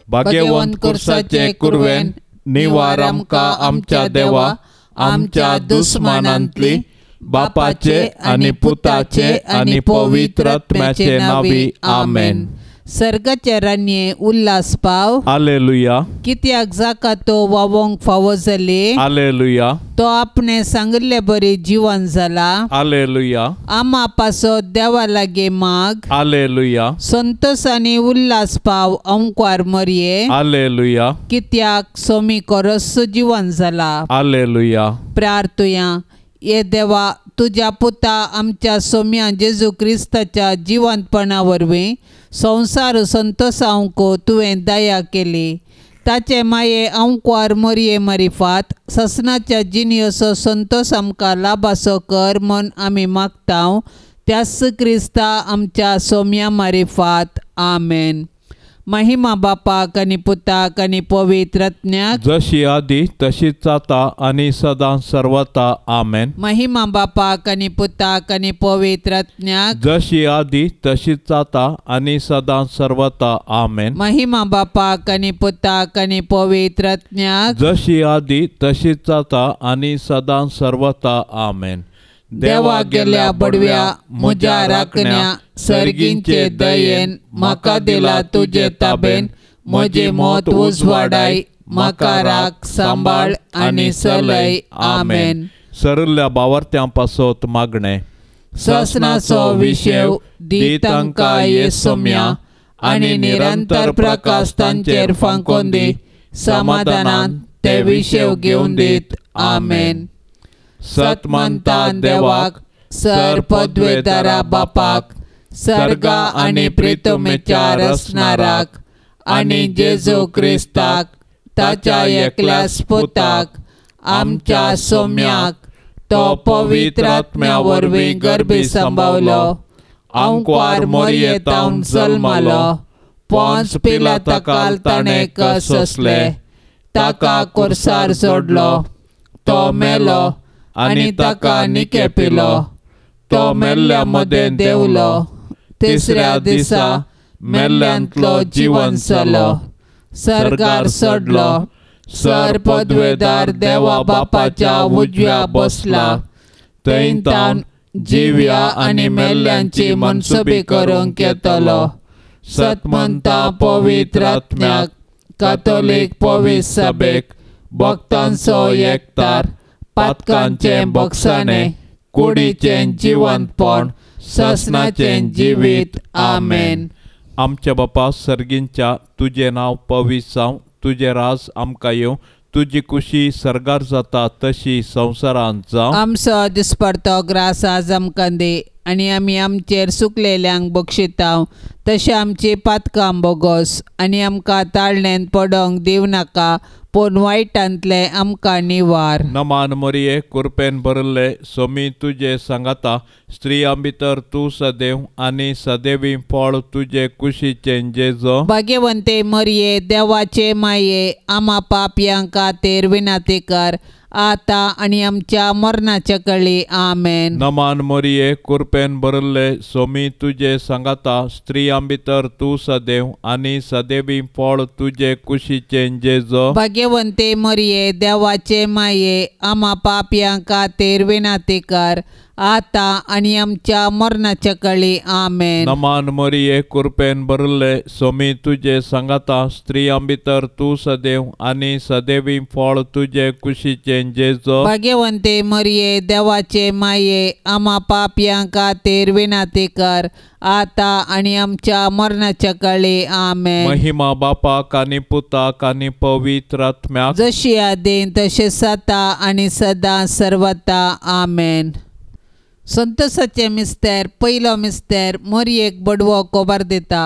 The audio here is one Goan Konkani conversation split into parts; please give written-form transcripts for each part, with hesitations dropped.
भाग्यवंत कुर्साचे कुरवेन निवार आमकां आमच्या देवा आमच्या दुस्मानांतली बापाचे आनी पुताचे आनी पवित्र आत्म्याचे नांवी आमेन. सर्गाच्या राणये उल्हास पाव. हालेलुया. कित्याक जाका तो वावोंक फावो जाले. हालेलुया. तो आपणे सांगिल्ले बरी जिवन जाला. हालेलुया. आमा पासो देवा लागीं माग. हालेलुया. संतोष आनी उल्हास पाव अंकवार मरये. हालेलुया. कित्याक सोमी कोरस जिवन जाला. हालेलुया. प्रार्थुया. ये देवा तुज्या पुता आमच्या सोम्या जेजू क्रिस्ताच्या जिवंतपणा वरवीं संवसार संतोषावंक तुवें दया केली. ताचे माये अंकवार मरये मारिफात ससनाच्या जिनियोचो संतोष आमकां लाभासो कर म्हूण आमी मागता त्याच क्रिस्ता आमच्या सोम्या मारिफात. आमेन. महिमा बापाक आनी पुताक आनी पवित्र आत्म्याक, जशी आदी तशीच आता आनी सदां सर्वता. आमेन. महिमा बापाक आनी पुताक आनी पवित्र आत्म्याक, जशी आदी तशीच आता आनी सदां सर्वता. आमेन. महिमा बापाक आनी पुताक आनी पवित्र आत्म्याक, जशी आदी तशीच आता आनी सदां सर्वता. आमेन. देवा गेल्या बडव्या म्हज्या राखण्या सर्गींचे दयेन म्हाका दिला तुजे ताबेन म्हजी मौत उजवाडाय म्हाका राख सांबाळ आनी चलय. आमेन. सरल्या बावर्त्यां पासत मागणें. ससनाचो विशेव दी तांकां ये सोम्या आनी निरंतर प्रकाश तांचेर फांकोन दी समाधानान ते विशेव घेवन दीत. आमेन. सतमंता देवाक सर पदवेदारा बापाक सर्गा आनी प्रितमेच्या रसनाराक आनी जेजू क्रिस्ताक ताच्या एकल्याच पुताक आमच्या सोम्याक तो पवित्र आत्म्या वरवीं गर्भी सांबावलो अंकवार मोरयेतावन जल्मालो पोंच पिलाताकाल ताणें कससले ताका कोर्सार सोडलो तो मेलो आनी ताका निके पिलो तो मेल्ल्या मदें देंवलो तिसऱ्या दिसा मेल्ल्यांतलो जिवन जालो सर्गार चडलो सर पदवेदार देवा बापाच्या उजव्या बसला थंय तावन जिव्या आनी मेल्ल्यांची मनसुबी करूंक येतलो. सतमंता पवित्र आत्म्याक कातोलीक पवित्र सभेक भक्तांचो एकतार पातकांचें बक्षाणें कुडीचें जिवंतपण ससनाचें जिवीत. आमेन. आमच्या बापा सर्गींच्या तुजें नांव पवित्र जावं, तुजें राज आमकां येवं, तुजी कुशी सर्गार जाता तशी संवसारांत जावं. आमचो दिसपडतो ग्रास आज आमकां दी आनी आमी आमचेर सुकलेल्यांक बक्षितांव तशें आमची पातकां बोगोस आनी आमकां ताळणेंत पडोंक दिवं नाका पूण वायटांतलें आमकां निवार. नमान मरिये कुरपेन भरिल्ले सोमी तुजे सांगाता स्त्रियां भितर तूं सदैव आनी सदैवी फळ तुजे कुशीचें जेजो. भाग्यवंते मरिये देवाचे माये आमा पापयां खातीर विनंती कर आतां आनी आमच्या मरणाच्या कळी. आमेन. नमान मरिये कुरपेन भरिल्ले सोमी तुजे सांगाता स्त्रियां भितर तूं सदैव आनी सदैवी फळ तुजे कुशीचें जेजो. भाग्यवंते मरिये देवाचे माये आमा पापयां खातीर विनंती कर आतां आनी आमच्या मरणाच्या कळी. आमेन. नमान मरिये कुरपेन भरिल्ले सोमी तुजे सांगाता स्त्रियां भितर तूं सदैव आनी सदैवी फळ तुजे कुशीचें जेजो. भाग्यवंते मरिये देवाचे माये आमा पापयां खातीर विनंती कर आतां आनी आमच्या मरणाच्या कळी. आमेन. महिमा बापाक आनी पुताक आनी पवित्र आत्म्याक, जशी आदीं तशें सता आनी सदां सर्वता. आमेन. संतोषाचे मिस्तेर पयलो मिस्तेर मोरयेक बडवो कोबार दिता.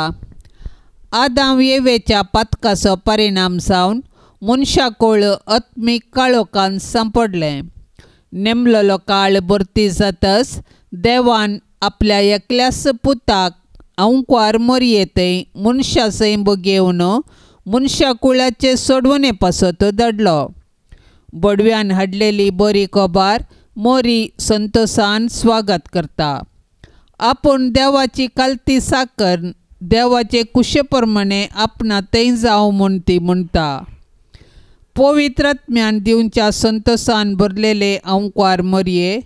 आदाम येवेच्या पातकाचो परिणाम जावन मनशाकूळ आत्मीक काळोखान सांपडलें. नेमलेलो काळ भरती जातच देवान आपल्या एकल्याच पुताक अंकवार मोरयेतय मनशा सैंब घेवन मनशाकुळाचे सोडवणे पासत धाडलो. बडव्यान हाडलेली बरी कोबार मोरी संतोषान स्वागत करता. आपूण देवाची कालती साकर देवाचे कुशे प्रमाणे आपणा थंय जावं म्हूण ती म्हणटा. पवित्र आत्म्यान दिवच्या संतोसान भरलेले अंकवार मरये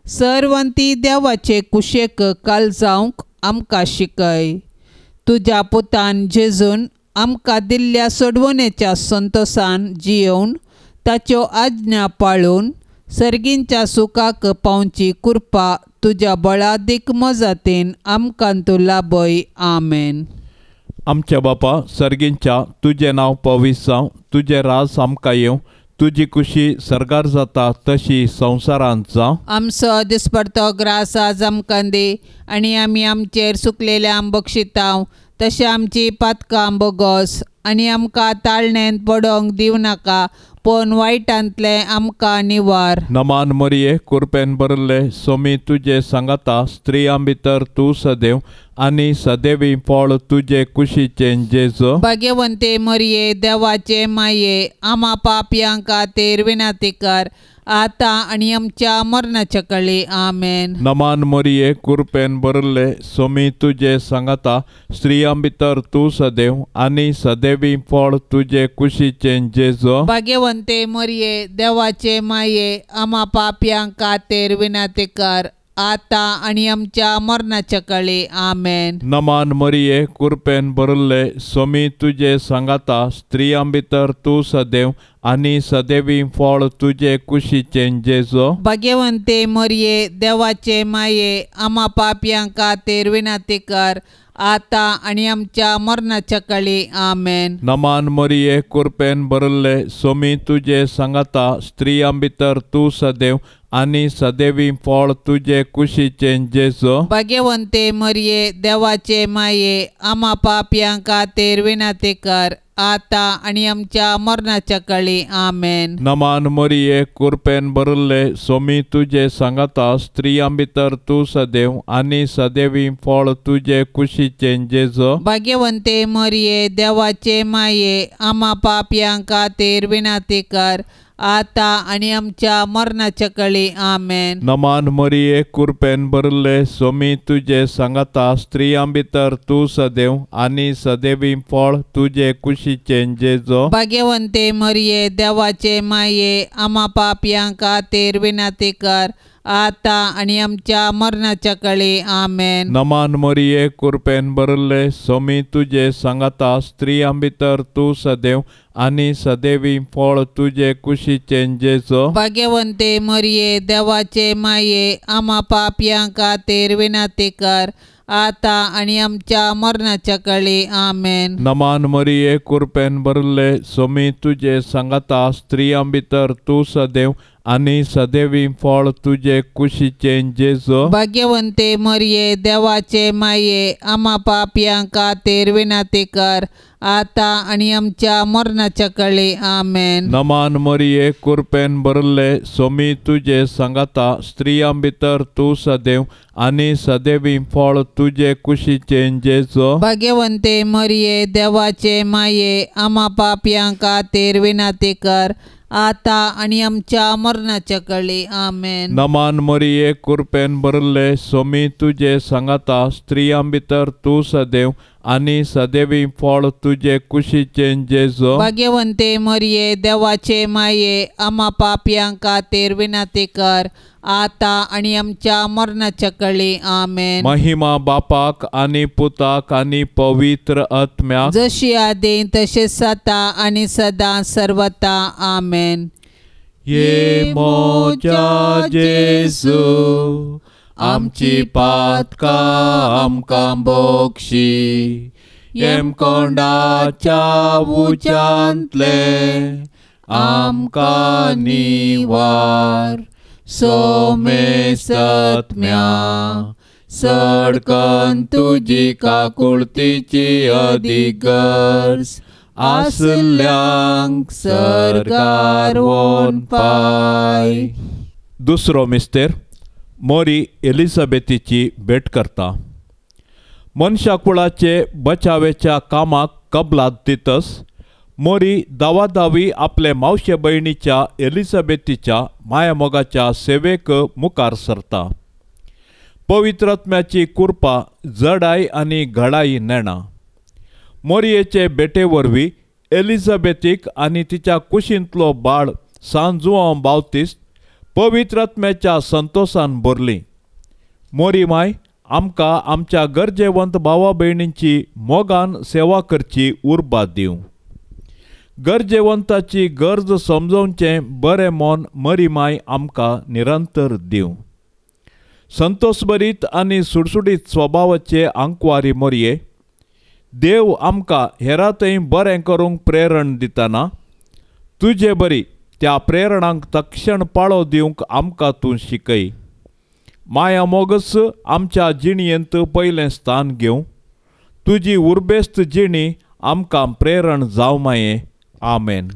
सर्वंती देवाचे कुशेक काल जावंक आमकां शिकय. तुज्या पुतान जेजून आमकां दिल्ल्या सोडवणेच्या संतोसान जियोवन ताच्यो आज्ञा पाळून सर्गींच्या सुखाक पावची कृपा तुज्या बळादीक मजातीन आमकां तूं लाभय. आमेन. आमच्या बापा सर्गींच्या तुजें नांव पवित्र जावं, तुजें राज आमकां येवं, तुजी कुशी सर्गार जाता तशी संवसारांत जावं. आमचो दिसपडतो ग्रास आज आमकां दी आनी आमी आमचेर सुकलेल्या बक्षितांव तशें आमची पातकां बोगोस आनी आमकां ताळणेंत पडोंक दिवं नाका पूण वायटांतलें आमकां निवार. नमान मरिये कुरपेन भरिल्ले सोमी तुजे सांगाता, स्त्रियां भितर तूं सदैव आनी सदैवी फळ तुजे कुशीचें जेजू. भाग्यवंते मरिये देवाचे माये आमा पापयां खातीर विनंती कर आतां आनी आमच्या मरणाच्या कळी. आमेन. नमान मरिये कुरपेन भरिल्ले सोमी तुजे सांगाता, स्त्रियां भितर तूं सदैव आनी सदैवी फळ तुजे कुशीचें जेजू. भाग्यवंते मरिये देवाचे माये आमा पापयां खातीर विनंती कर आतां आनी आमच्या मरणाच्या कळी. आमेन. नमान मरिये कुरपेन भरिल्ले सोमी तुजे सांगाता, स्त्रियां भितर तूं सदैव आनी सदैवी फळ तुजे कुशीचें जेजू. भाग्यवंते मरिये देवाचे माये आमा पापयां खातीर विनंती कर आतां आनी आमच्या मरणाच्या कळी. आमेन. नमान मरिये कुरपेन भरिल्ले सोमी तुजे सांगाता, स्त्रियां भितर तूं सदैव आनी सदैवी फळ तुजे कुशीचें जेजू. भाग्यवंते मरिये देवाचे माये आमा पापयां खातीर विनंती कर आतां आनी आमच्या मरणाच्या कळी. आमेन. नमान मरिये कुरपेन भरिल्ले सोमी तुजे सांगाता, स्त्रियां भितर तूं सदैव आनी सदैवी फळ तुजे कुशीचें जेजू. भाग्यवंते मरिये देवाचे माये आमा पापयां खातीर विनंती कर आतां आनी आमच्या मरणाच्या कळी. आमेन. नमान मरिये कुरपेन भरिल्ले सोमी तुजे सांगाता, स्त्रियां भितर तूं सदैव आनी सदैवी फळ तुजे कुशीचें जेजू. भाग्यवंते मरिये देवाचे माये आमा पापयां खातीर विनंती कर आतां आनी आमच्या मरणाच्या कळी. आमेन. नमान मरिये कुरपेन भरिल्ले सोमी तुजे सांगाता, स्त्रियां भितर तूं सदैव आनी सदैवी फळ तुजे कुशीचें जेजू. भाग्यवंते मरिये देवाचे माये आमा पापयां खातीर विनंती कर आतां आनी आमच्या मरणाच्या कळी. आमेन. नमान मरिये कुरपेन भरिल्ले सोमी तुजे सांगाता, स्त्रियां भितर तूं सदैव आनी सदैवी फळ तुजे कुशीचें जेजू. भाग्यवंते मरिये देवाचे माये आमा पापयां खातीर विनंती कर आतां आनी आमच्या मरणाच्या कळी. आमेन. नमान मरिये कुरपेन भरिल्ले सोमी तुजे सांगाता, स्त्रियां भितर तूं सदैव आनी सदैवी फळ तुजे कुशीचें जेजू. भाग्यवंते मरिये देवाचे माये आमा पापयां खातीर विनंती कर आतां आनी आमच्या मरणाच्या कळी. आमेन. नमान मरिये कुरपेन भरिल्ले सोमी तुजे सांगाता, स्त्रियां भितर तूं सदैव आनी सदैवी फळ तुजे कुशीचें जेजू. भाग्यवंते मरिये देवाचे माये आमा पापयां खातीर विनंती कर आतां आनी आमच्या मरणाच्या कळी. आमेन. महिमा बापाक आनी पुताक आनी पवित्र आत्म्याक, जशी आदी तशें सता आनी सदां सर्वता. आमेन. ये मोजा जेजू आमची पातकां आमकां बक्षी, येमकोंडाच्या उच्यांतले आमकां निवार. सोमेसत्म्या सडकन तुजी काकुळतीची अदीक गरज आसल्यांक सरकार वोन पाय. दुसरो मिस्तेर मोरी एलिझाबेथीची भेट करता. मनशा कुळाचे बचावेच्या कामाक कबलात दितस मोरी दावादावी आपले मावशे भयणीच्या एलिझाबेथीच्या मायामोगाच्या सेवेक मुखार सरता. पवित्र आत्म्याची कृपा जडाय आनी घडाय नेणा. मोरयेचे भेटे वरवीं एलिझाबेथीक आनी तिच्या कुशींतलो बाळ सान जुआंव बावतीस्त पवित्र आत्म्याच्या संतोसान भरली. मोरी माय आमकां आमच्या गरजेवंत भावा भयणींची मोगान सेवा करची उर्बा दिवं. गरजेवंताची गरज समजोवचें बरें मन मरी माय आमकां निरंतर दिवं. संतोषभरीत आनी सुडसुडीत स्वभावाचे आंकवारी मोरये, देव आमकां हेरांतय बरें करूंक प्रेरण दितना तुजे बरी त्या प्रेरणांक तक्षण पाळो दिवंक आमकां तूं शिकय. माया मोगस आमच्या जिणयेंत पयलें स्थान घेवं. तुजी उर्बेस्त जिणी आमकां प्रेरण जावं माये. आमेन.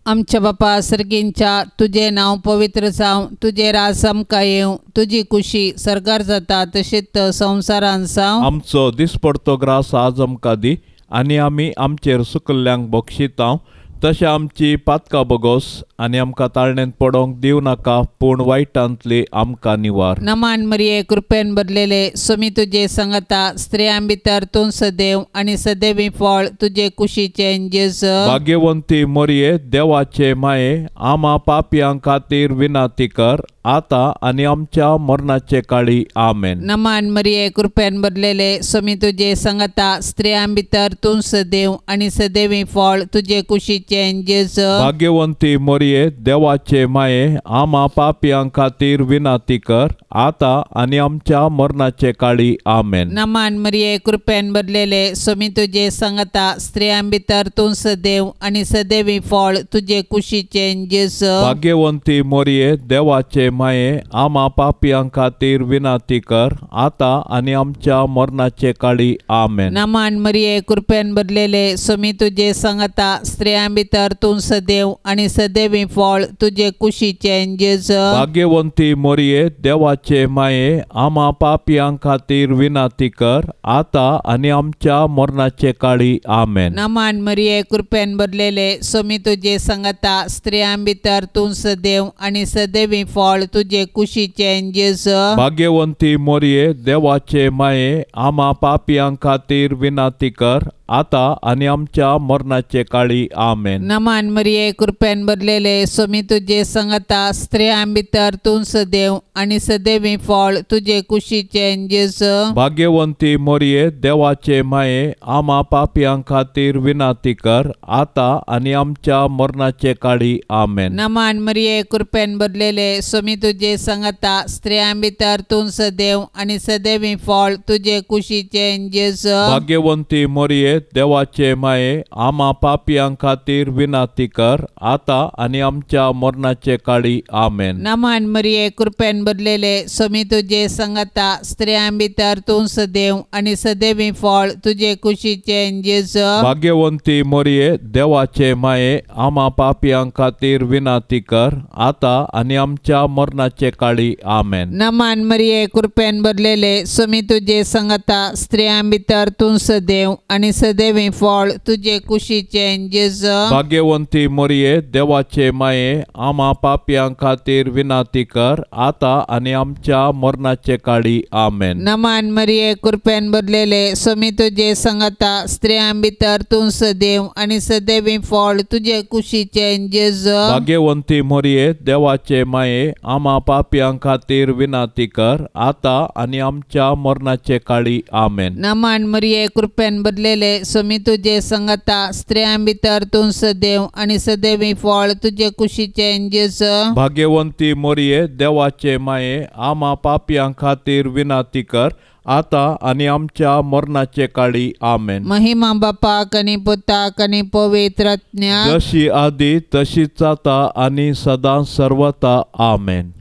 आमच्या बापा सर्गींच्या तुजें नांव पवित्र जावं, तुजें राज आमकां येवं, तुजी कुशी सर्गार जाता तशीच संवसारान जावं. आमचो दिसपडतो ग्रास आज आमकां दी आनी आमी आमचेर सुकल्ल्यांक बक्षितांव तशें आमची पातकां बगोस आनी आमकां ताळणेंत पडोवंक दिवं नाका, पूण वायटांतली आमकां निवार. नमान मरिये, कृपेन भरलेले, स्वामी तुजे संगता, स्त्रियां भितर तूं सदैव आनी सदैवी फळ तुजे कुशीचें जेजू. भाग्यवंती मरिये, देवाचे माये, आमा पापयां खातीर विनंती कर आतां आनी आमच्या मरणाचे काळी. आमेन. नमान मरिये, कृपेन भरलेले, स्वामी तुजे संगता, स्त्रियां भितर तूं सदैव आनी सदैवी फळ तुजे कुशीचें जेजू. भाग्यवंती मरिये, देवाचे माये, आमा पापयां खातीर विनंती कर आतां आनी आमच्या मरणाचे काळी. आमेन. नमान मरिये, कृपेन भरलेले, स्वामी तुजे संगता, स्त्रियां भितर तूं सदैव आनी सदैवी फळ तुजे कुशीचें जेजू. भाग्यवंती मरिये, देवाचे माये, आमा पापयां खातीर विनंती कर आतां आनी आमच्या मरणाचे काळी. आमेन. नमान मरिये, कृपेन भरलेले, स्वामी तुजे संगता, स्त्रियां भितर तूं सदैव आनी सदैवी फळ तुजे कुशीचें जेजू. भाग्यवंती मरिये, देवाचे माये, आमा पापयां खातीर विनंती कर आतां आनी आमच्या मरणाचे काळी. आमेन. नमान मरिये, कृपेन भरलेले, स्वामी तुजे संगता, स्त्रियां भितर तूं सदैव आनी सदैवी फळ तुजे कुशीचें जेजू. भाग्यवंती मरिये, देवाचे माये, आमा पापयां खातीर विनंती कर आतां आनी आमच्या मरणाचे काळी. आमेन. नमान मरिये, कृपेन भरलेले, स्वामी तुजे संगता, स्त्रियां भितर तूं सदैव आनी सदैवी फळ तुजे कुशीचें जेजू. भाग्यवंती मरिये, देवाचे माये, आमा पापयां खातीर विनंती कर आतां आनी आमच्या मरणाचे काळी. आमेन. नमान मरिये, कृपेन भरलेले, स्वामी तुजे संगता, स्त्रियां भितर तूं सदैव आनी सदैवी फळ तुजे कुशीचें जेजू. भाग्यवंती मरिये, देवाचे माये, आमा पापयां खातीर विनंती कर आतां आनी आमच्या मरणाचे काळी. आमेन. नमान मरिये, कृपेन भरलेले, स्वामी तुजे संगता, स्त्रियां भितर तूं सदैव आनी सदैवी फळ तुजे कुशीचें जेजू. भाग्यवंती मरिये, देवाचे माये, आमा पापयां खातीर विनंती कर आतां आनी आमच्या मरणाचे काळी. आमेन. नमान मरिये, कृपेन भरलेले, स्वामी तुजे संगता, स्त्रियां भितर तूं सदैव आनी सदैवी फळ तुजे कुशीचें जेजू. भाग्यवंती मरिये, देवाचे माये, आमा पापयां खातीर विनंती कर आतां आनी आमच्या मरणाचे काळी. आमेन. नमान मरिये, कृपेन भरलेले, स्वामी तुजे संगता, स्त्रियां भितर तूं सदैव आनी सदैवी फळ तुजे कुशीचें जेजू. भाग्यवंती मरिये, देवाचे माये, आमा पापयां खातीर विनंती कर आतां आनी आमच्या मरणाचे काळी. आमेन. नमान मरिये, कृपेन भरलेले, स्वामी तुजे संगता, स्त्रियां भितर तूं सदैव आनी सदैवी फळ तुजे कुशीचें जेजू. भाग्यवंती मरिये, देवाचे माये, आमा पापयां खातीर विनंती कर आतां आनी आमच्या मरणाचे काळी. आमेन. महिमा बापाक आनी पुताक आनी पवित्र आत्म्याक, जशी आदी तशीच आतां आनी सदां सर्वता. आमेन.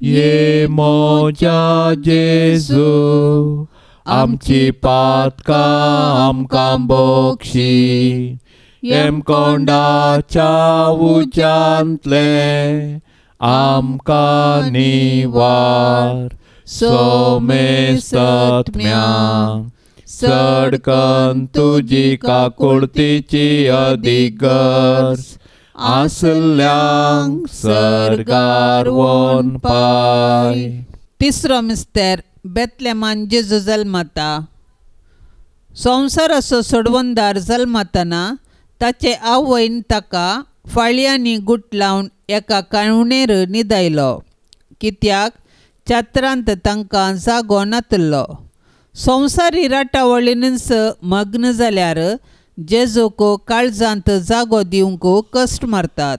ये म्हज्या जेजू, आमची पातकां आमकां बक्षी, येमकोंडाच्या उज्यांतलें आमकां निवार, सोमेस्तत्म्या चडकन तुजी काकुळतीची अदीक गरज आसल्ल्यांक सर्गार वोन पाय. तिसरो मिस्तेर, बेतलेमान जेजू जल्मता. संवसाराचो सोडवणदार जल्मतना ताचे आवयन ताका फाळयांनी गुटलावन एका काणुणेर न्हिदायलो, कित्याक छात्रांत तांकां जागो नातिल्लो. संवसारी राटावळीनच मग्न जाल्यार जेजूक काळजांत जागो दिवंक कश्ट मारतात.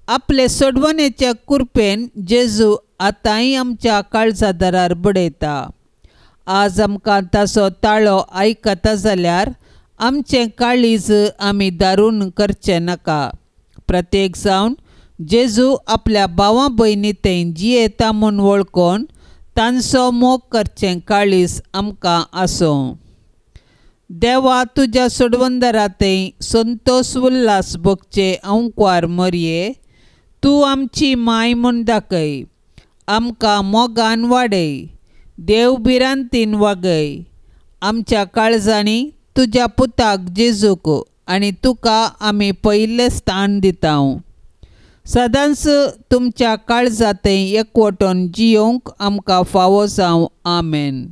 आपले सोडवणेच्या कुरपेन जेजू आतांय आमच्या काळजा दारार बडयता. आज आमकां ताचो ताळो आयकता जाल्यार आमचें काळीज आमी दारून करचें नाका. प्रत्येक जावन जेजू आपल्या भावा भयणी थंय जियेता म्हूण वळखून तांचो मोग करचें काळीज आमकां आसूं. देवा, तुज्या सोडवणदारा थंय संतोस उल्हास भोगचे अंकवार मरये, तूं आमची माय म्हूण दाखय. आमकां मोगान वाडय, देव भिरांतीन वागय. आमच्या काळजांनी तुज्या पुताक जेजूक आनी तुका आमी पयलें स्थान दिता. सदांच तुमच्या काळजांतय एकवटून जियोवंक आमकां फावो जावं. आमेन.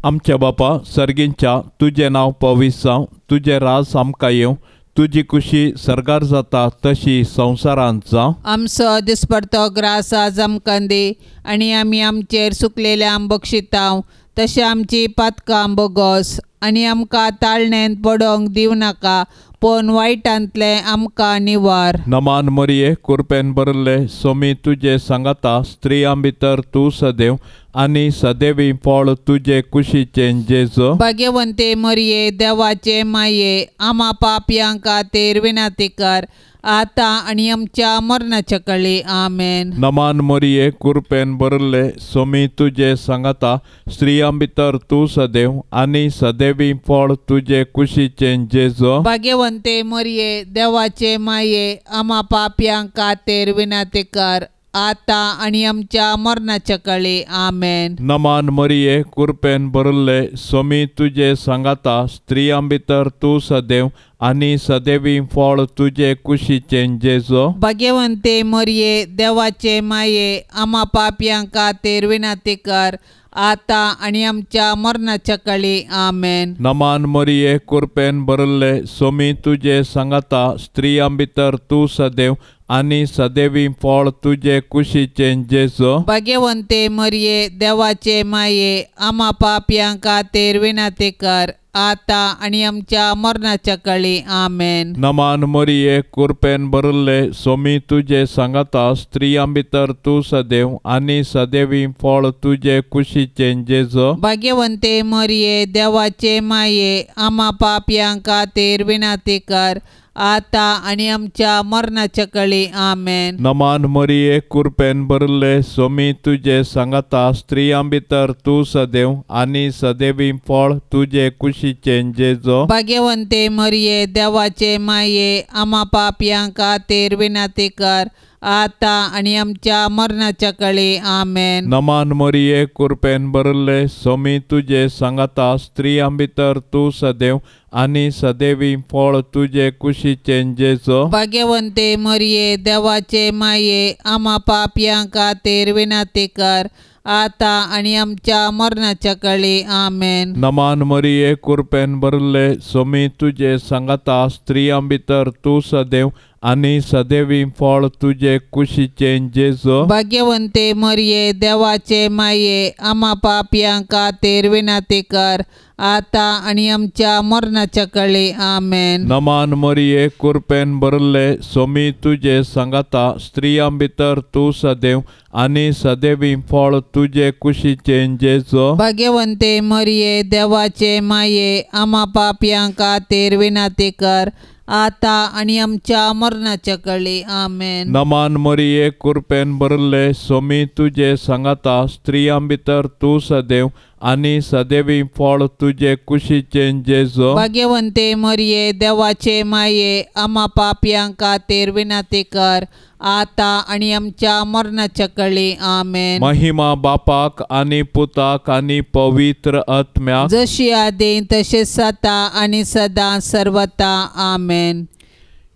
आमच्या बापा सर्गींच्या, तुजें नांव पवित्र जावं, तुजें राज आमकां येवं, तुजी खुशी सर्गार जाता तशी संवसारांत जावं. आमचो दिसपडतो ग्रास आज आमकां दी आनी आमी आमचेर सुकलेल्या बक्षितांव तशें आमची पातकां बोगोस आनी आमकां ताळणेंत पडोवंक दिवं नाका, पूण वायटांतलें आमकां निवार. नमान मरिये, कुरपेन भरिल्ले, सोमी तुजे सांगाता, स्त्रियां भितर तूं सदैव आनी सदैवी फळ तुजे कुशीचें जेजू. भाग्यवंते मरिये, देवाचे माये, आमा पापयां खातीर विनंती कर, आतां आनी आमच्या मरणाच्या कळी. आमेन. नमान मरिये, कुरपेन भरिल्ले, सोमी तुजे सांगाता, स्त्रियां भितर तूं सदैव आनी सदैवी फळ तुजे कुशीचें जेजू. भाग्यवंते मरिये, देवाचे माये, आमा पापयां खातीर विनंती कर, आतां आनी आमच्या मरणाच्या कळी. आमेन. नमान मरिये, कुरपेन भरिल्ले, सोमी तुजे सांगाता, स्त्रियां भितर तूं सदैव आनी सदैवी फळ तुजे कुशीचें जेजू. भाग्यवंते मरिये, देवाचे माये, आमा पापयां खातीर विनंती कर, आतां आनी आमच्या मरणाच्या कळी. आमेन. नमान मरिये, कुरपेन भरिल्ले, सोमी तुजे सांगाता, स्त्रियां भितर तूं सदैव आनी सदैवी फळ तुजे कुशीचें जेजू. भाग्यवंते मरिये, देवाचे माये, आमा पापयां खातीर विनंती कर, आतां आनी आमच्या मरणाच्या कळी. आमेन. नमान मरिये, कुरपेन भरिल्ले, सोमी तुजे सांगाता, स्त्रियां भितर तूं सदैव आनी सदैवी फळ तुजे कुशीचें जेजू. भाग्यवंते मरिये, देवाचे माये, आमा पापयां खातीर विनंती कर, आतां आनी आमच्या मरणाच्या कळी. आमेन. नमान मरिये, कुरपेन भरिल्ले, सोमी तुजे सांगाता, स्त्रियां भितर तूं सदैव आनी सदैवी फळ तुजे कुशीचें जेजू. भाग्यवंते मरिये, देवाचे माये, आमा पापयां खातीर विनंती कर, आतां आनी आमच्या मरणाच्या कळी. आमेन. नमान मरिये, कुरपेन भरिल्ले, सोमी तुजे सांगाता, स्त्रियां भितर तूं सदैव आनी सदैवी फळ तुजे कुशीचें जेजू. भाग्यवंते मरिये, देवाचे माये, आमा पापयां खातीर विनंती कर, आतां आनी आमच्या मरणाच्या कळी. आमेन. नमान मरिये, कुरपेन भरिल्ले, सोमी तुजे सांगाता, स्त्रियां भितर तूं सदैव आनी सदैवी फळ तुजे कुशीचें जेजू. भाग्यवंते मरिये, देवाचे माये, आमा पापयां खातीर विनंती कर, आतां आनी आमच्या मरणाच्या कळी. आमेन. नमान मरिये, कुरपेन भरिल्ले, सोमी तुजे सांगाता, स्त्रियां भितर तूं सदैव आनी सदैवी फळ तुजे कुशीचें जेजू. भाग्यवंते मरिये, देवाचे माये, आमा पापयां खातीर विनंती कर, आतां आनी आमच्या मरणाच्या कळी. आमेन. नमान मरिये, कुरपेन भरिल्ले, सोमी तुजे सांगाता, स्त्रियां भितर तूं सदैव आनी सदैवी फळ तुजे कुशीचें जेजू. भाग्यवंते मरिये, देवाचे माये, आमा पापयां खातीर विनंती कर, आतां आनी आमच्या मरणाच्या कळी. आमेन. महिमा बापाक आनी पुताक आनी पवित्र आत्म्याक, जशी आदी तशें आतां आनी सदां सर्वता. आमेन.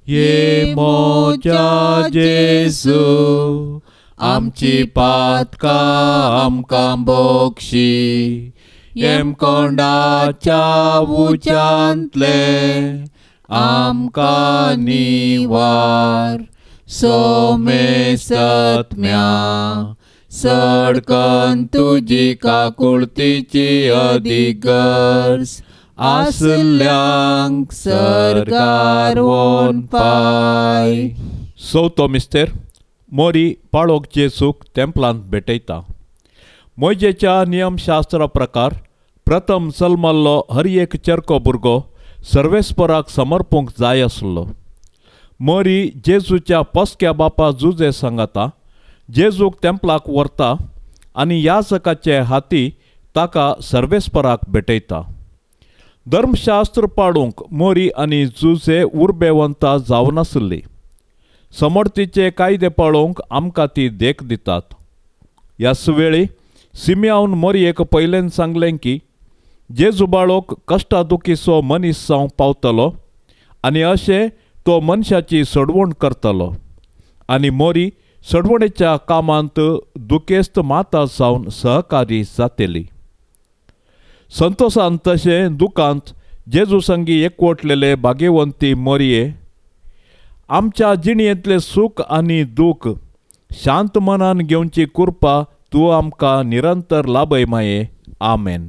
ये मोजा जेजू, आमची पातकां आमकां बोक्षी येमकोंडाच्या उज्यांतले आमकां निवार सोमेसत्म्या सडकन तुजी काकुळतीची अदीक गरज आसल्यांक सरकार वोन पाय. चवथो मिस्तेर मोरी पाळोक जेजूक तेंपलांत भेटयता. मोजेच्या नियमशास्त्रा प्रकार प्रथम जल्मल्लो हर एक चरको भुरगो सर्वेस्पराक समर्पूंक जाय आसलो. मोरी जेजूच्या पोसक्या बापा जुजे सांगाता जेजूक तेंपलाक व्हरता आनी याजकाचे हाती ताका सर्वेस्पराक भेटयता. धर्मशास्त्र पाडूंक मोरी आनी जुजे उर्बेवंता जावनासली. समर्थीचे कायदे पाळोवंक आमकां ती देख दितात. ह्याच वेळी सिमियावन मोरयेक पयल्यान सांगलें की जेजू बाळोक कश्टा दुखीचो मनीस जावंक पावतलो आनी अशें तो मनशाची सोडवण करतलो आनी मोरी सोडवणेच्या कामांत दुखेस्त माता जावन सहकारी जातली. संतोशान तशें दुखांत जेजू संगी एकवटलेले भाग्यवंती मोरये आमच्या जिणेंतलें सूख आनी दूख शांत मनान घेवची कृपा तूं आमकां निरंतर लाभय माये. आमेन.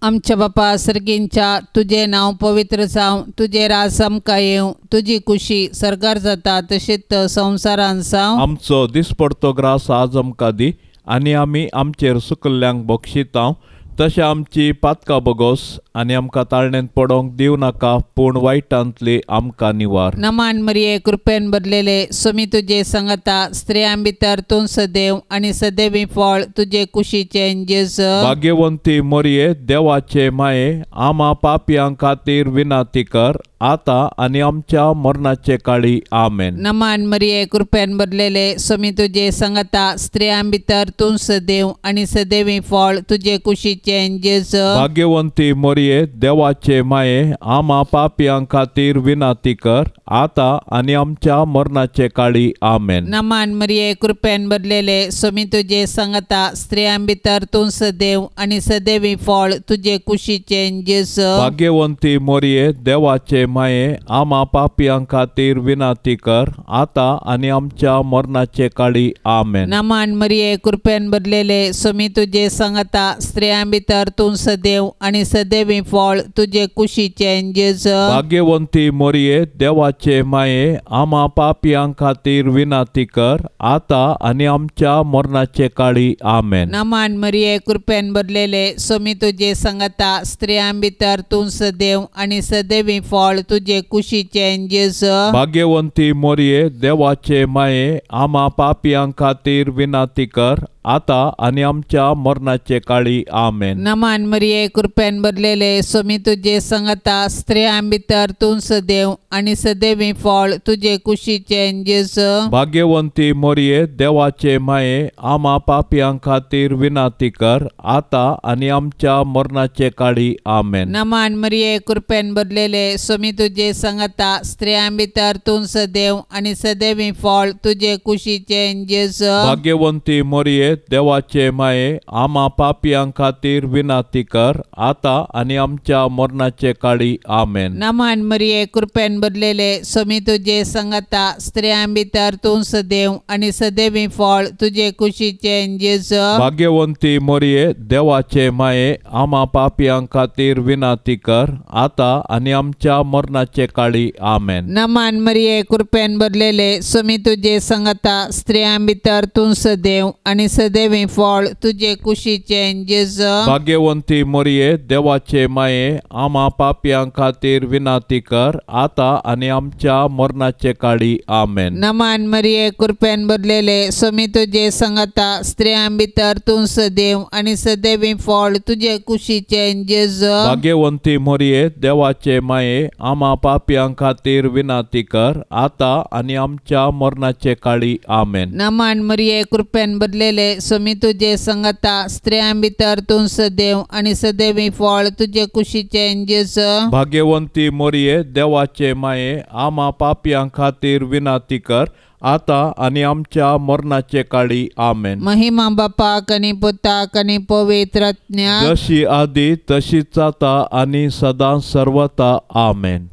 आमच्या बापा सर्गींच्या तुजें नांव पवित्र जावं, तुजें राज आमकां येवं, तुजी कुशी सर्गार जाता तशीच संवसारान जावं. आमचो दिसपडतो ग्रास आज आमकां दी आनी आमी आमचेर सुकल्ल्यांक बक्षितांव तशें आमची पातकां बगोस आनी आमकां ताळणेंत पडोवंक दिवं नाका पूण वायटांतली आमकां निवार. नमान मरिये कृपेन भरलेले सोमी तुजे संगता, स्त्रियां भितर तूं सदैव आनी सदैवी फळ तुजे कुशीचें जेजू. भाग्यवंती मरिये देवाचे माये आमा पापयां खातीर विनंती कर आतां आनी आमच्या मरणाचे काळी. आमेन. नमान मरिये कृपेन भरलेले सोमी तुजे संगता, स्त्रियां भितर तूं सदैव आनी सदैवी फळ तुजे कुशीचें जेजू. भाग्यवंती मरिये देवाचे माये आमा पापयां खातीर विनंती कर आतां आनी आमच्या मरणाचे काळी. आमेन. नमान मरिये कृपेन भरलेले सोमी तुजे संगता, स्त्रियां भितर तूं सदैव आनी सदैवी फळ तुजे कुशीचें जेजू. भाग्यवंती मरिये देवाचे माये आमा पापयां खातीर विनंती कर आतां आनी आमच्या मरणाचे काळी. आमेन. नमान मरिये कृपेन भरलेले सोमी तुजे संगता, स्त्रियां भितर तूं सदैव आनी सदैवी फळ तुजे कुशीचें जेजू. भाग्यवंती मरिये देवाचे माये आमा पापयां खातीर विनंती कर आतां आनी आमच्या मरणाचे काळी. आमेन. नमान मरिये कृपेन भरलेले सोमी तुजे संगता, स्त्रियां भितर तूं सदैव आनी सदैवी फळ तुजे कुशीचें जेजू. भाग्यवंती मरिये देवाचे माये आमा पापयां खातीर विनंती कर आतां आनी आमच्या मरणाचे काळी. आमेन. नमान मरिये कृपेन भरलेले सोमी तुजे संगता, स्त्रियां भितर तूं सदैव आनी सदैवी फळ तुजे कुशीचें जेजू. भाग्यवंती मरिये देवाचे माये आमा पापयां खातीर विनंती कर आतां आनी आमच्या मरणाचे काळी. आमेन. नमान मरिये कृपेन भरलेले सोमी तुजे संगता, स्त्रियां भितर तूं सदैव आनी सदैवी फळ तुजे कुशीचें जेजू. भाग्यवंती मरिये देवाचे माये आमा पापयां खातीर विनंती कर आतां आनी आमच्या मरणाचे काळी. आमेन. नमान मरिये कृपेन भरलेले सोमी तुजे संगता, स्त्रियां भितर तूं सदैव आनी सदैवी फळ तुजे कुशीचें जेजू. भाग्यवंती मरिये देवाचे माये आमा पापयां खातीर विनंती कर आतां आनी आमच्या मरणाचे काळी. आमेन. नमान मरिये कृपेन भरलेले सोमी तुजे संगता, स्त्रियां भितर तूं सदैव आनी सदैवी फळ तुजे कुशीचें जेजू. भाग्यवंती मरिये देवाचे माये आमा पापयां खातीर विनंती कर आतां आनी आमच्या मरणाचे काळी. आमेन. नमान मरिये कृपेन भरलेले सोमी तुजे संगता, स्त्रियां भितर तूं सदैव आनी सदैवी फळ तुजे कुशीचें जेजू. भाग्यवंती मरिये देवाचे माये आमा पापयां खातीर विनंती कर आतां आनी आमच्या मरणाचे काळी. आमेन. नमान मरिये कृपेन भरलेले सोमी तुजे संगता, स्त्रियां भितर तूं सदैव आनी सदैवी फळ तुजे कुशीचें जेजू. भाग्यवंती मरिये देवाचे माये आमा पापयां खातीर विनंती कर आतां आनी आमच्या मरणाचे काळी. आमेन. महिमा बापाक आनी पुताक आनी पवित्र आत्म्याक, जशी आदी तशीच आतां आनी सदां सर्वता. आमेन.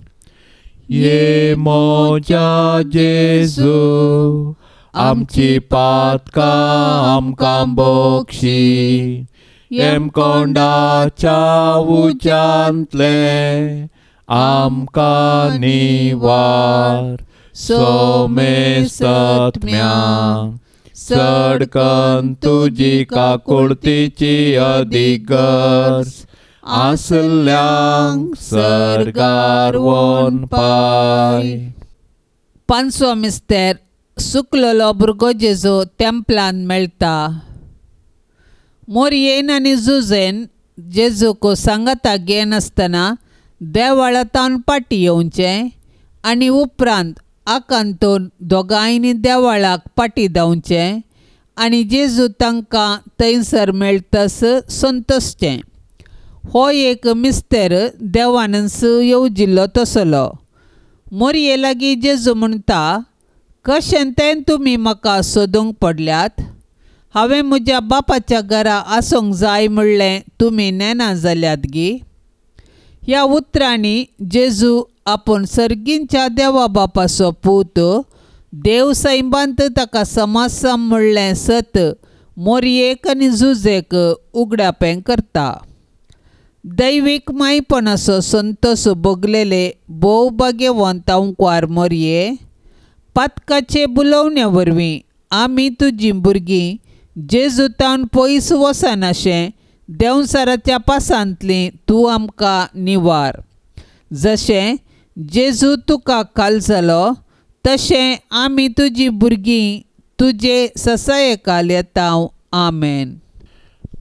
ये म्हज्या जेजू, आमची पातकां आमकां बक्षी, येमकोंडाच्या उज्यांतलें आमकां निवार. सोमेस्तत्म्या चडकन तुजी काकुळतीची अदीक गरज आसल्यांक सर्गार वोन पाय. पांचवो मिस्तेर. सुकलेलो भुरगो जेजू तेंपलान मेळटा. मोरयेन आनी जुजेन जेजूक सांगाता घेनासतना देवळांतावन फाटीं येवचें आनी उपरांत आकांतून दोगांयनी देवळाक फाटीं धांवचें आनी जेजू तांकां थंयसर मेळटस संतोशचें. हो एक मिस्तेर देवानच येवजिल्लो तसलो. मोरये लागीं जेजू म्हणटा, कशें तें तुमी म्हाका सोदूंक पडल्यात? हांवें म्हज्या बापाच्या घरा आसूंक जाय म्हणलें तुमी नेना जाल्यात गी? ह्या उतरांनी जेजू आपूण सर्गींच्या देवा बापाचो पूत, देव सैमांत ताका समासम म्हणलें सत मोरयेक आनी जुजेक उगडापें करता. दैवीक मायपणाचो संतोस भोगलेले भोव भाग्यवंत अंकवार मोरये, पातकाचे बुलोवण्या वरवीं आमी तुजीं भुरगीं जेजूतावन पयस वचनाशें देंवचाराच्या पासांतली तूं आमकां निवार. जशें जेजू तुका काल जालो तशें आमी तुजी भुरगीं तुजे ससायेकाल येता. आमेन.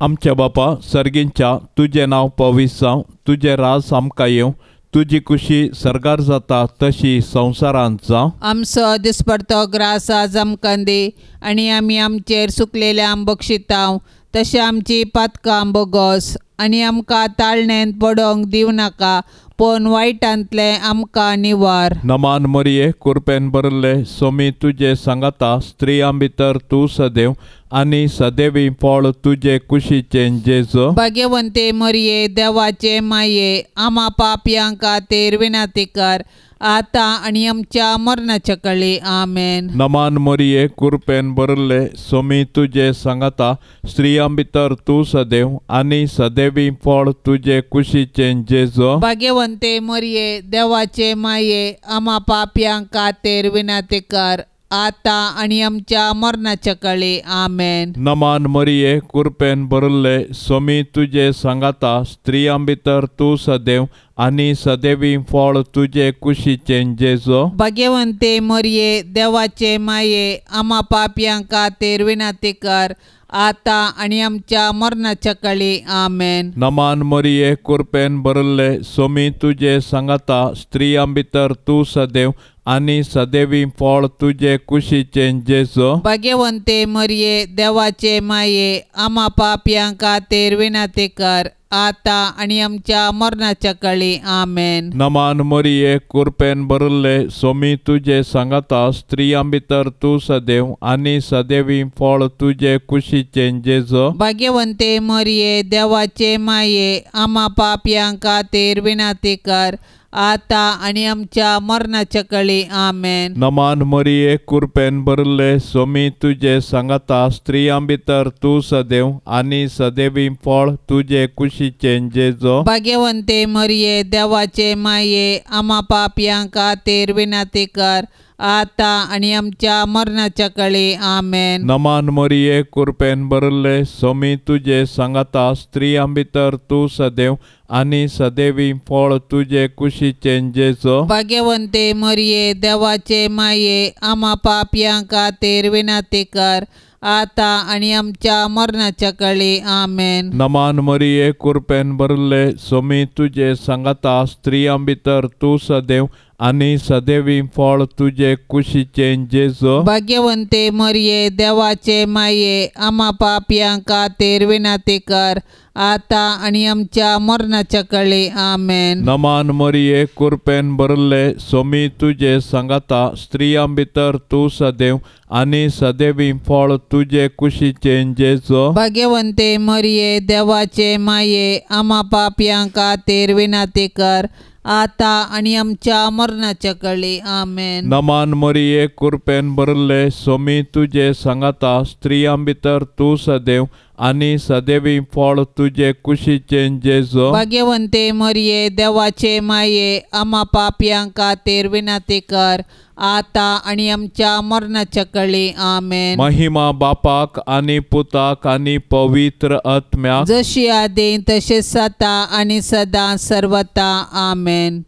आमच्या बापा सर्गींच्या, तुजें नांव पवित्र जावं, तुजें राज आमकां येवं, तुजी खुशी सर्गार जाता तशी संवसारांत जावं. आमचो दिसपडतो ग्रास आज आमकां दी आनी आमी आमचेर सुकलेल्या बक्षितांव तशें आमची पातकां बोगोस आनी आमकां ताळणेंत पडोंक दिवं नाका, पूण वायटांतलें आमकां निवार. नमान मरिये, कुरपेन भरिल्ले, सोमी तुजे सांगाता, स्त्रियां भितर तूं सदैव आनी सदैवी फळ तुजे कुशीचें जेजू. भाग्यवंते मरिये, देवाचे माये, आमा पापयां खातीर विनंती कर आतां आनी आमच्या मरणाच्या काळी. आमेन. नमान मरिये, कुरपेन भरिल्ले, सोमी तुजे सांगाता, स्त्रियां भितर तूं सदैव आनी सदैवी फळ तुजे कुशीचें जेजू. भाग्यवंते मरिये, देवाचे माये, आमा पापयां खातीर विनंती कर आतां आनी आमच्या मरणाच्या काळी. आमेन. नमान मरिये, कुरपेन भरिल्ले, सोमी तुजे सांगाता, स्त्रियां भितर तूं सदैव आनी सदैवी फळ तुजे कुशीचें जेजू. भाग्यवंते मरिये, देवाचे माये, आमा पापयां खातीर विनंती कर आतां आनी आमच्या मरणाच्या काळी. आमेन. नमान मरिये, कुरपेन भरिल्ले, सोमी तुजे सांगाता, स्त्रियां भितर तूं सदैव आनी सदैवी फळ तुजे कुशीचें जेजू. भाग्यवंते मरिये, देवाचे माये, आमा पापयां खातीर विनंती कर आतां आनी आमच्या मरणाच्या काळी. आमेन. नमान मरिये, कुरपेन भरिल्ले, सोमी तुजे सांगाता, स्त्रियां भितर तूं सदैव आनी सदैवी फळ तुजे कुशीचें जेजू. भाग्यवंते मरिये, देवाचे माये, आमा पापयां खातीर विनंती कर आतां आनी आमच्या मरणाच्या काळी. आमेन. नमान मरिये, कुरपेन भरिल्ले, सोमी तुजे सांगाता, स्त्रियां भितर तूं सदैव आनी सदैवी फळ तुजे कुशीचें जेजू. भाग्यवंते मरिये, देवाचे माये, आमा पापयां खातीर विनंती कर आतां आनी आमच्या मरणाच्या काळी. आमेन. नमान मरिये, कुरपेन भरिल्ले, सोमी तुजे सांगाता, स्त्रियां भितर तूं सदैव आनी सदैवी फळ तुजे कुशीचें जेजू. भाग्यवंते मरिये, देवाचे माये, आमा पापयां खातीर विनंती कर आतां आनी आमच्या मरणाच्या काळी. आमेन. नमान मरिये, कुरपेन भरिल्ले, सोमी तुजे सांगाता, स्त्रियां भितर तूं सदैव आनी सदैवी फळ तुजे कुशीचें जेजू. भाग्यवंते मरिये देवाचे माये आमा पापयां खातीर विनंती कर आतां आनी आमच्या मरणाच्या कळी. आमेन. नमान मरिये कुरपेन भरले सोमी तुजे सांगाता स्त्रियां भितर तूं सदैव आनी सदैवी फळ तुजे कुशीचें जेजू. भाग्यवंते मरिये देवाचे माये आमा पापयां खातीर विनंती कर आतां आनी आमच्या मरणाच्या कळी. आमेन. नमान मरिये कुरपेन भरले सोमी तुजे सांगाता स्त्रियां भितर तूं सदैव आनी सदैवी फळ तुजे कुशीचें जेजू. भाग्यवंते मरिये देवाचे माये आमा पापयां खातीर विनंती कर आतां आनी आमच्या मरणाच्या कळी. आमेन. महिमा बापाक आनी पुताक आनी पवित्र आत्म्याक, जशी आदी तशें सता आनी सदां सर्वता. आमेन.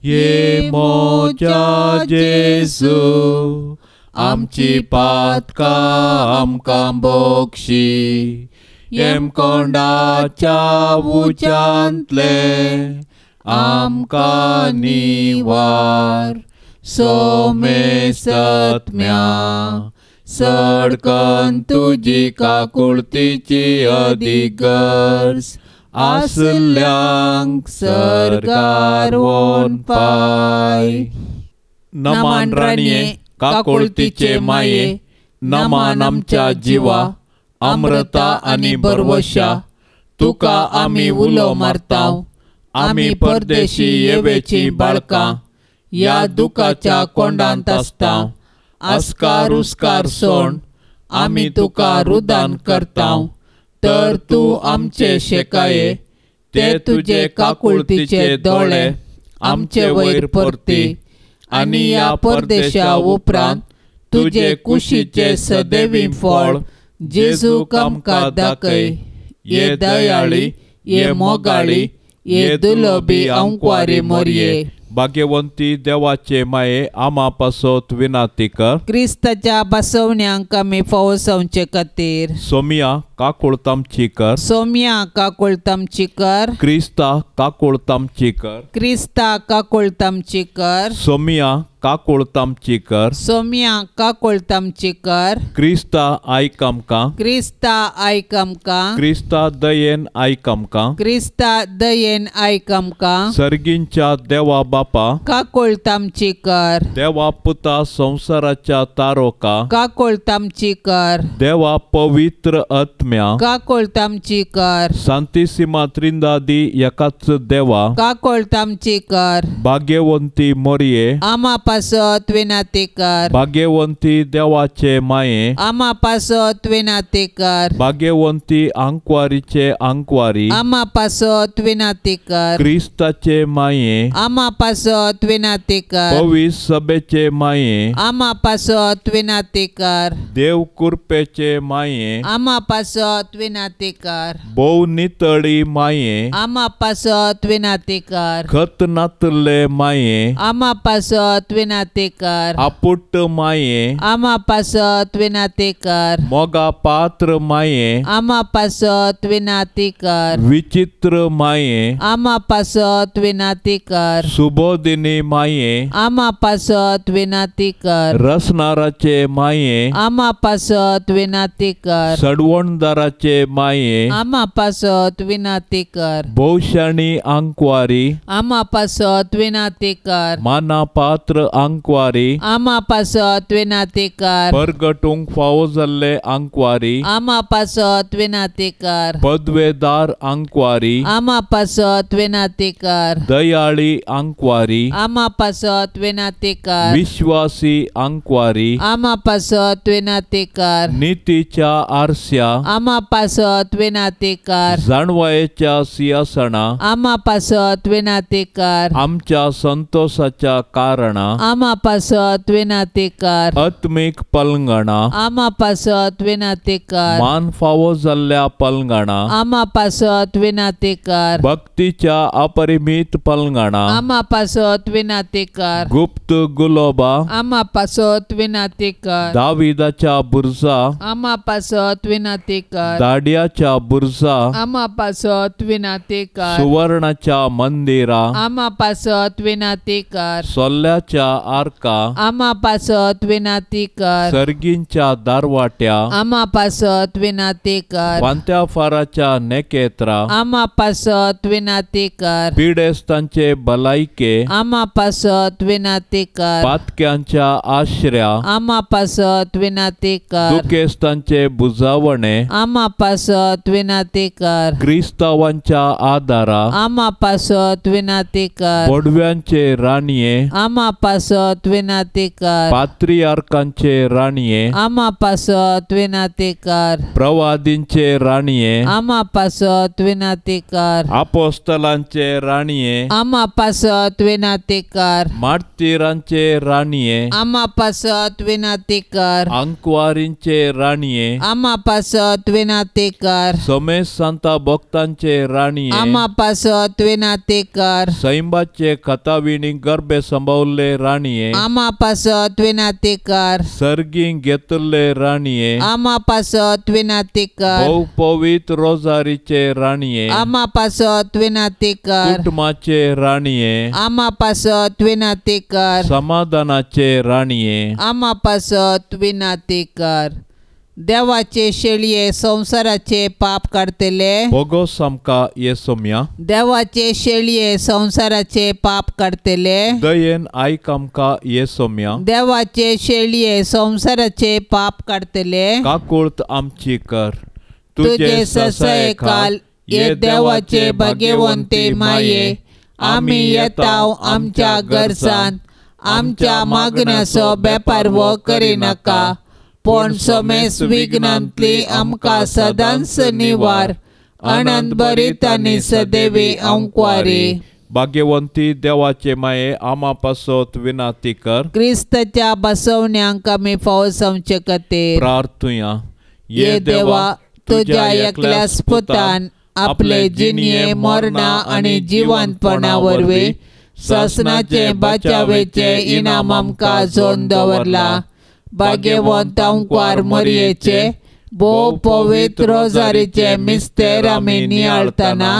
ये मोजा जेजू आमची पातकां आमकां बोक्षी, येमकोंडाच्या उज्यांतले आमकां निवार, सोमेसत्म्या सडकन तुजी काकुळतीची अदीक गरज आसल्यांक सरकार वोन पाय. नमान राणये काकुळतीचे माये, नमान आमच्या जिवा अमृता आनी बरवशा, तुका आमी उलो मारताव, आमी परदेशी येवेची बाळकां ह्या दुखाच्या कोंडांत आसता, आस्कार उस्कार सोण आमी तुका रुदान करताव, तर तूं आमचे शेकाये ते तुजे काकुळतीचे दोळे आमचे वयर परती आनी ह्या परदेशा उपरांत तुजे कुशीचे सदैवी फळ जेजूक आमकां दाखय. ये दयाळी, ये मोगाळी, ये दुलोबी अंकवारी मोरये. भाग्यवंती देवाचे माये आमा पासत विनाती कर. क्रिस्ताच्या बसवण्यांक आमी फावोसावचे खातीर. सोमिया काकुळतामची कर. सोमिया काकुळतामची कर. क्रिस्ता काकुळतामची कर. क्रिस्ता काकुळतामची कर. सोमिया काकुळतामची कर. सोमिया काकुळतामची कर. क्रिस्ता आयक आमकां. क्रिस्ता आयक आमकां. क्रिस्ता दयेन आयक आमकां. क्रिस्ता दयेन आयक आमकां. सर्गींच्या देवा बापा काकुळतामची कर. देवा पुता संवसाराच्या तारोका काकुळतामची कर. देवा पवित्र आत्म्या काकुळतामची कर. सांतिसिमा त्रिंदादी एकाच देवा काकुळतामची कर. भाग्यवंती मोरये आमा पासत विनंती कर. भाग्यवंती देवाचे माये आमा पासत विनंती कर. भाग्यवंती आंकवारीचे आंकवारी आमा पासत विनंती कर. क्रिस्ताचे माये आमा पासत विनंती कर. पवित्र सभेचे माये आमा पासत विनंती कर. देव कुरपेचे माये आमा पासत विनंती कर. भोव नितळी माये आमा पासत विनंती कर. खत नातले माये आमा पासत विनंती कर. आपुट माये आमा पासत विनंती कर. मोगा पात्र माये आमा पासत विनंती कर. विचित्र माये आमा पासत विनंती कर. सुबोधिनी माये आमा पासत विनंती कर. रसनाराचे माये आमा पासत विनंती कर. सडवणदाराचे माये आमा पासत विनंती कर. भोवशाणी आंकवारी आमा पासत विनंती कर. माना पात्र आंकवारी आमा पासत विनंती कर. परगटूंक फावो जाल्ले आंकवारी आमा पासत विनंती कर. पदवेदार आंकवारी आमा पासत विनंती कर. दयाळी आंकवारी आमा पासत विनंती कर. विश्वासी आंकवारी आमा पासत विनंती कर. नितीच्या आरस्या आमा पासत विनंती कर. जाणवायेच्या सिंहासना आमा पासत विनंती कर. आमच्या संतोषाच्या कारणा आमा पासत विनंती कर. आत्मीक पलंगणा आमा पासत विनंती कर. मान फावो जाल्ल्या पलंगणा आमा पासत विनंती कर. भक्तीच्या अपरिमित पलंगणा आमा पासत विनंती कर. गुप्त गुलोबा आमा पासत विनंती कर. दाविदाच्या बुरजा आमा पासत विनंती कर. दाड्याच्या बुर्जा आमा पासत विनाती कर. सुवर्णाच्या मंदिरा आमा पासत विनाती कर. सोल्ल्याच्या आर्का आमा पासत विनाती कर. सर्गींच्या दारवाट्या आमा पासत विनाती कर. फांत्याफाराच्या नेकेत्रा आमा पासत विनाती कर. पिडेस्तांचे भलायके आमा पासत विनाती कर. पातक्यांच्या आश्र्या आमा पासत विनाती कर. दुखेस्तांचे बुजावणे आमा पासत विनाती कर. क्रिस्तावांच्या आदारा आमा पासत विनाती कर. बोडव्यांचे राणये आमा पासत विनाती कर. पात्रियार्कांचे राणये आमा पासत विनाती कर. प्रवादींचे राणये आमा पासत विनाती कर. आपोस्तलांचे राणये आमा पासत विनाती कर. मार्तीरांचे राणये आमा पासत विनाती कर. अंकवारींचे राणये आमा पासत विनाती कर. समेश सांता भक्तांचे राणये आमा पासत विनाती कर. सैंबाचे कथाविणी गर्भे संभवल्ले राणये आमा पासत विनाती कर. सर्गी घेतल्ले राणये आमा पासत विनाती कर. भोव पवित्र रोजारीचे राणये आमा पासत विनाती कर. कुटुंबाचे राणये आमा पासत विनाती कर. समाधानाचे राणये आमा पासत विनाती कर. देवाचे शेळये संवसाराचे पाप काडतले बोगोस आमकां ये सोम्या. देवाचे शेळये संवसाराचे पाप काडतले दयेन आयक आमकां ये सोम्या. देवाचे शेळये संवसाराचे पाप काडतले काकुळत आमची कर. तुझे ससयकाल ये देवाचे भाग्यवंते माये आमी येताव आमच्या गरजान आमच्या मागण्याचो बेपारवो करिनाका पूण समेस विघ्नांतली आमकां सदांच निवार. अनंत बरीत आनी सदैवी अंकवारी. भाग्यवंती देवाचे माये आमा पासत विनाती कर. क्रिस्ताच्या बसवण्यांक आमी फावो जावचे खातीर प्रार्थुया. ये देवा तुज्या एकल्याच पुतान आपले जिणये मरणा आनी जिवंतपणा वरवीं सासणाचे बचावेचे इनाम आमकां जोन दवरला. भाग्यवंत अंकवार मरयेचे भोव पवित्र रोजारीचे मिस्तेर आमी नियाळतना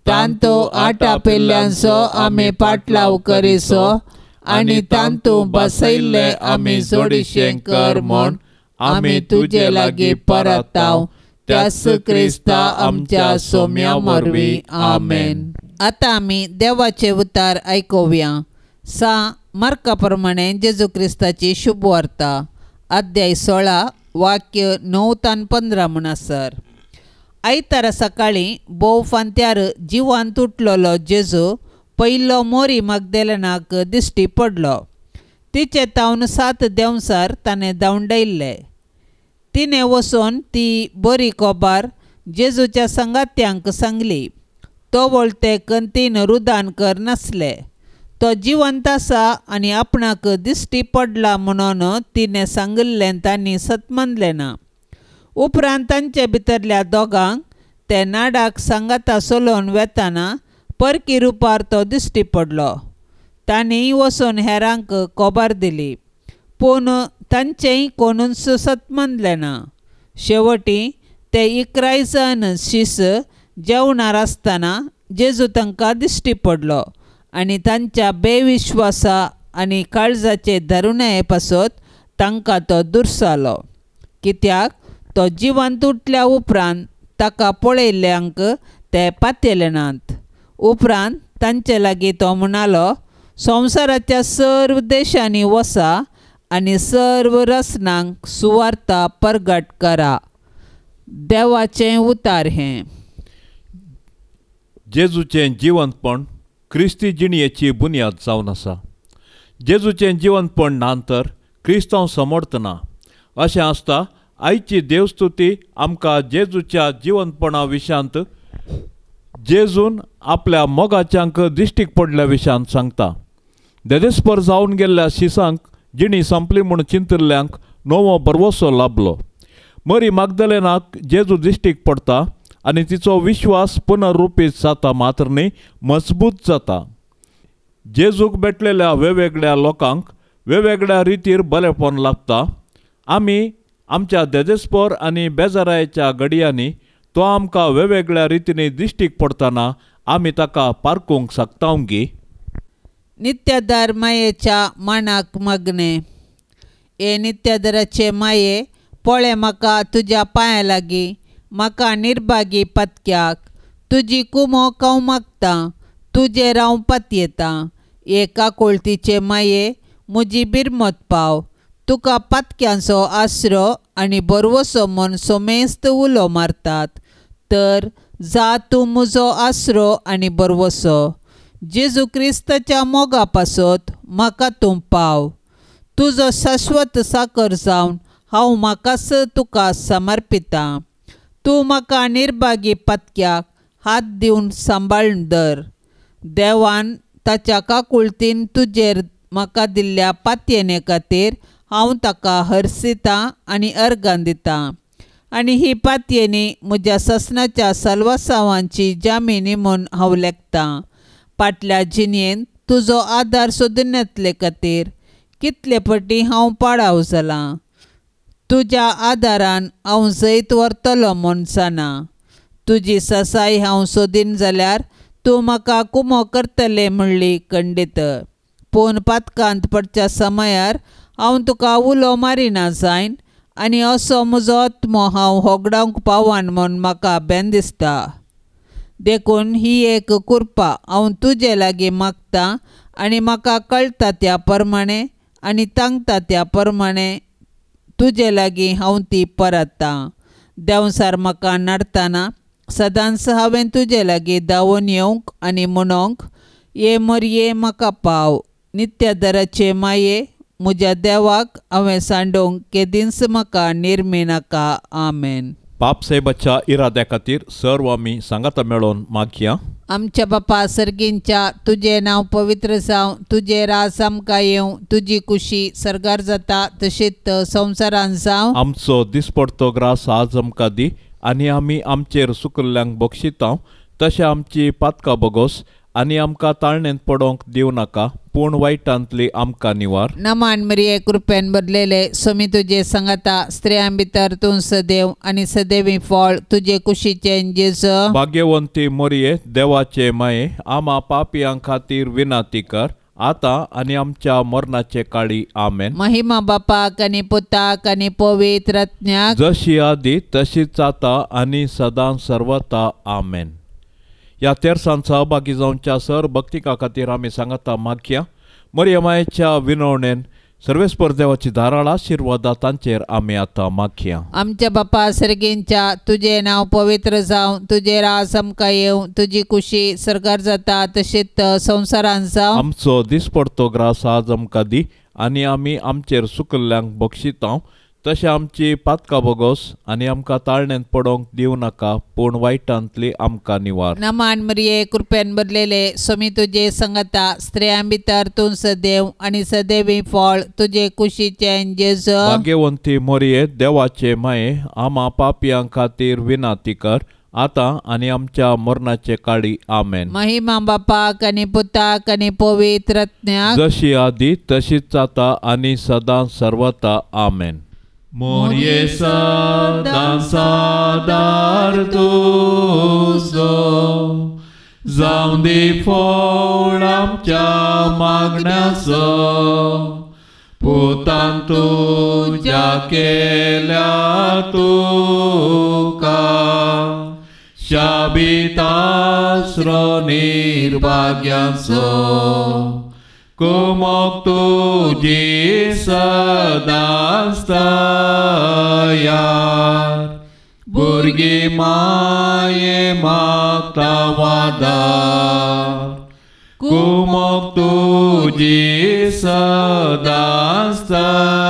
तांतू आटापिल्ल्यांचो आमी पाटलाव करिसो आनी तांतू बसयल्ले आमी जोडीशें कर म्हूण आमी तुजे लागीं परताव त्याच क्रिस्ता आमच्या सोम्या वरवीं. आमेन. आतां आमी देवाचे उतार आयकुया. सा मार्का प्रमाणे जेजू क्रिस्ताची शुभवार्ता अध्याय 16 वाक्य 9 तान 15 म्हणसर. आयतारा सकाळीं भोव फांत्यार जिवान तुटलेलो जेजू पयलो मोरी मागदेलनाक दिश्टी पडलो. तिचे तावन 7 देंवसार ताणें धांवडायल्ले. तिणें वचून ती बरी खबर जेजूच्या सांगात्यांक सांगली. तो वळते कंतीन रुदान कर नासले. तो जिवंत आसा आनी आपणाक दिश्टी पडला म्हणून तिणें सांगिल्लें तांणी सत मानलें ना. उपरांत तांचे भितरल्या दोगांक ते नाडाक सांगाता चलोवन वेताना परकी रुपार तो दिश्टी पडलो. तांणी वचून हेरांक खबर दिली पूण तांचेंय कोणूच सत मानलें ना. शेवटी ते 11 जाण शीस जेवणार आसतना जेजू तांकां दिश्टी पडलो आनी तांच्या बेविश्वासा आनी काळजाचे धरुणाये पासत तांकां तो दुर्सालो. कित्याक तो जिवंत उठल्या उपरांत ताका पळयल्ल्यांक ते पातयले नात. उपरांत तांचे लागीं तो म्हणालो, संवसाराच्या सर्व देशांनी वसा आनी सर्व रसनांक सुवार्ता परगट करा. देवाचें उतार हें. जेजूचें जिवंतपण क्रिस्ती जिणयेची बुन्याद जावन आसा. जेजूचें जिवंतपण ना तर क्रिस्तांव समर्थ ना. अशें आसता आयची देवस्तुती आमकां जेजूच्या जिवंतपणा विशांत जेजून आपल्या मोगाच्यांक दिश्टीक पडल्या विशांत सांगता. देदेस्पर जावन गेल्ल्या शिसांक जिणी संपली म्हूण चिंतिल्ल्यांक नवो भरवसो लाभलो. मरी मागदलेनाक जेजू दिश्टीक पडटा आनी तिचो विश्वास पुनरुपीत जाता मात्र न्ही मजबूत जाता. जेजूक भेटलेल्या वेगवेगळ्या लोकांक वेगवेगळ्या रितीर बरेपण लागता. आमी आमच्या देदेस्पोर आनी बेजारायेच्या घडयांनी तो आमकां वेगवेगळ्या रितींनी दिश्टीक पडटना आमी ताका पारकूंक शकता गी? नित्यादार मायेच्या मानाक मागणें. हे नित्यादाराचे माये, पळय म्हाका तुज्या पांया लागीं, म्हाका निर्भागी पातक्याक तुजी कुमोक हांव मागतां, तुजेर हांव पातयेतां. हे काकुळतीचे माये, म्हजी बिरमत पाव. तुका पातक्यांचो आसरो आनी बरवसो म्हूण सोमेस्त उलो मारतात, तर जा तूं म्हजो आसरो आनी बरवसो. जेजू क्रिस्ताच्या मोगा पासत म्हाका तूं पाव. तुजो शाश्वत साकर जावन हांव म्हाकाच तुका समर्पितां. तूं म्हाका निर्भागी पातक्याक हात दिवन सांबाळून धर. देवान ताच्या काकुळतीन तुजेर म्हाका दिल्ल्या पातयेने खातीर हांव ताका हरसितां आनी अर्गां दितां. आनी ही पातयेनी म्हज्या ससनाच्या सलवासावांची जामिनी म्हूण हांव लेखतां. फाटल्या जिणेंत तुजो आदार सोदून खातीर कितले पटी हांव पाडाव जालां. तुज्या आदारान हांव जैत व्हरतलो म्हूण जाणा. तुजी ससाय हांव सोदीन जाल्यार तूं म्हाका कुमो करतलें म्हणली खंडीत. पूण पातकांत पडच्या समयार हांव तुका उलो मारिना जायन आनी असो म्हजो आत्मो हांव होगडावंक पावन म्हूण म्हाका बेन दिसता. देखून ही एक कृपा हांव तुजे लागीं मागतां आनी म्हाका कळटा त्या प्रमाणें आनी तांकता त्या प्रमाणें तुजे लागीं हांव ती परत्तां. देंवसार म्हाका नाडतना सदांच हांवें तुजे लागीं धांवून येवंक आनी म्हणोंक, ये मरये म्हाका पाव. नित्यादराचे माये, म्हज्या देवाक हांवें सांडोवंक केदींच म्हाका निर्मिनाका. आमेन. पापसाहेबाच्या इराद्या खातीर सर्व आमी सांगाता मेळोवन मागया. आमच्या बापा सर्गींच्या, तुजें नांव पवित्र जावं, तुजें राज आमकां येवं, तुजी कुशी सर्गार जाता तशीच संवसारान जावं. आमचो दिसपडतो ग्रास आज आमकां दी आनी आमी आमचेर सुकल्ल्यांक बक्षितां तशें आमची पातकां बगोस आनी आमकां ताळणेंत पडोवंक दिवं नाका, पूण वायटांतली आमकां निवार. नमान मरिये, कृपेन बदलेले, स्वामी तुजे सांगाता, स्त्रियां भितर तूं सदैव आनी सदैवी फळ तुजे कुशीचें जेजू. भाग्यवंती मरिये, देवाचे माये, आमा पापयां खातीर विनाती कर, आतां आनी आमच्या मरणाचे काळी. आमेन. महिमा बापाक आनी पुताक आनी पवित्र आत्म्याक, जशी आदी तशीच आतां आनी सदां सर्वता. आमेन. ह्या तेरसान सहभागी जावच्या सर भक्तिका खातीर आमी सांगाता मागया. मरिया मायेच्या विनवणेन सर्वेस्पर देवाची धाराळ आशिर्वादा तांचेर आमी आतां मागया. आमच्या बापा सर्गींच्या, तुजें नांव पवित्र जावं, तुजें राज आमकां येवं, तुजी कुशी सर्गार जाता तशीच संवसारान जावं. आमचो दिसपडतो ग्रास आज आमकां दी आनी आमी आमचेर सुकल्ल्यांक बक्षितां तशें आमची पातकां बगोस आनी आमकां ताळणेंत पडोवंक दिवं नाका, पूण वायटांतली आमकां निवार. नमान मरिये, कृपेन बदलेले, स्वामी तुजे सांगाता, स्त्रियां भितर तूं सदैव आनी सदैवी फळ तुजे कुशीचें जेजू. भाग्यवंती मरिये, देवाचे माये, आमा पापयां खातीर विनाती कर, आतां आनी आमच्या मरणाचे काळी. आमेन. महिमा बापाक आनी पुताक आनी पवित्र आत्म्याक, जशी आदी तशीच आतां आनी सदां सर्वता. आमेन. मोरये सदां सादार तुजो, जावं दी फळ आमच्या मागण्याचो, पुतान तुज्या केल्या तुका शाबीत आसरो निर्भाग्याचो, कुमोक तुजी सदांच तयार, भुरगीं माये मागता वादार, कुमोक तुजी सदांच तयार,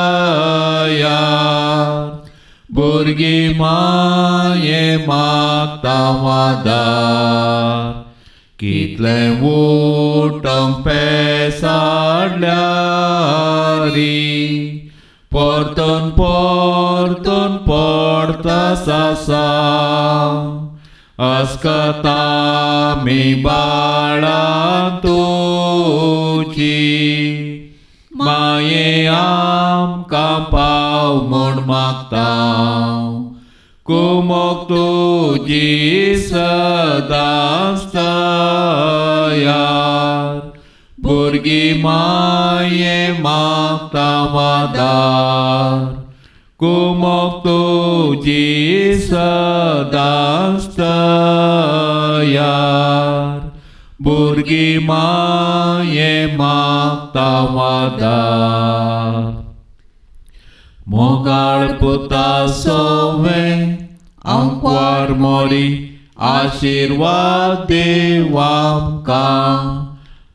भुरगीं माये मागता वादार. कितलें उठोंक पेसाडल्यारी, परतून परतून पडता सासा, अस्कता मी बाळां तुजी, माये आमकां आमकां पाव म्हूण मागता. कुमोक तुजी सदांच तयार, भुरगीं माये मागता आदार. कुमोक तुजी सदांच तयार, भुरगीं माये मागता आदार. मोगाळ पुता सोवे आंकवार मोरी, आशिर्वाद देव आमकां.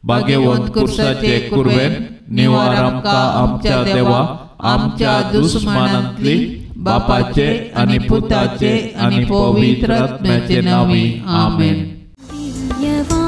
भाग्यवंत कुर्साचे कुर्वेन निवार आमकां आमच्या देवा, आमच्या दुस्मानांतली बापाचे आनी पुताचे आनी पवित्र आत्म्याचे नांवी. आमेन. दिव्यवाणी.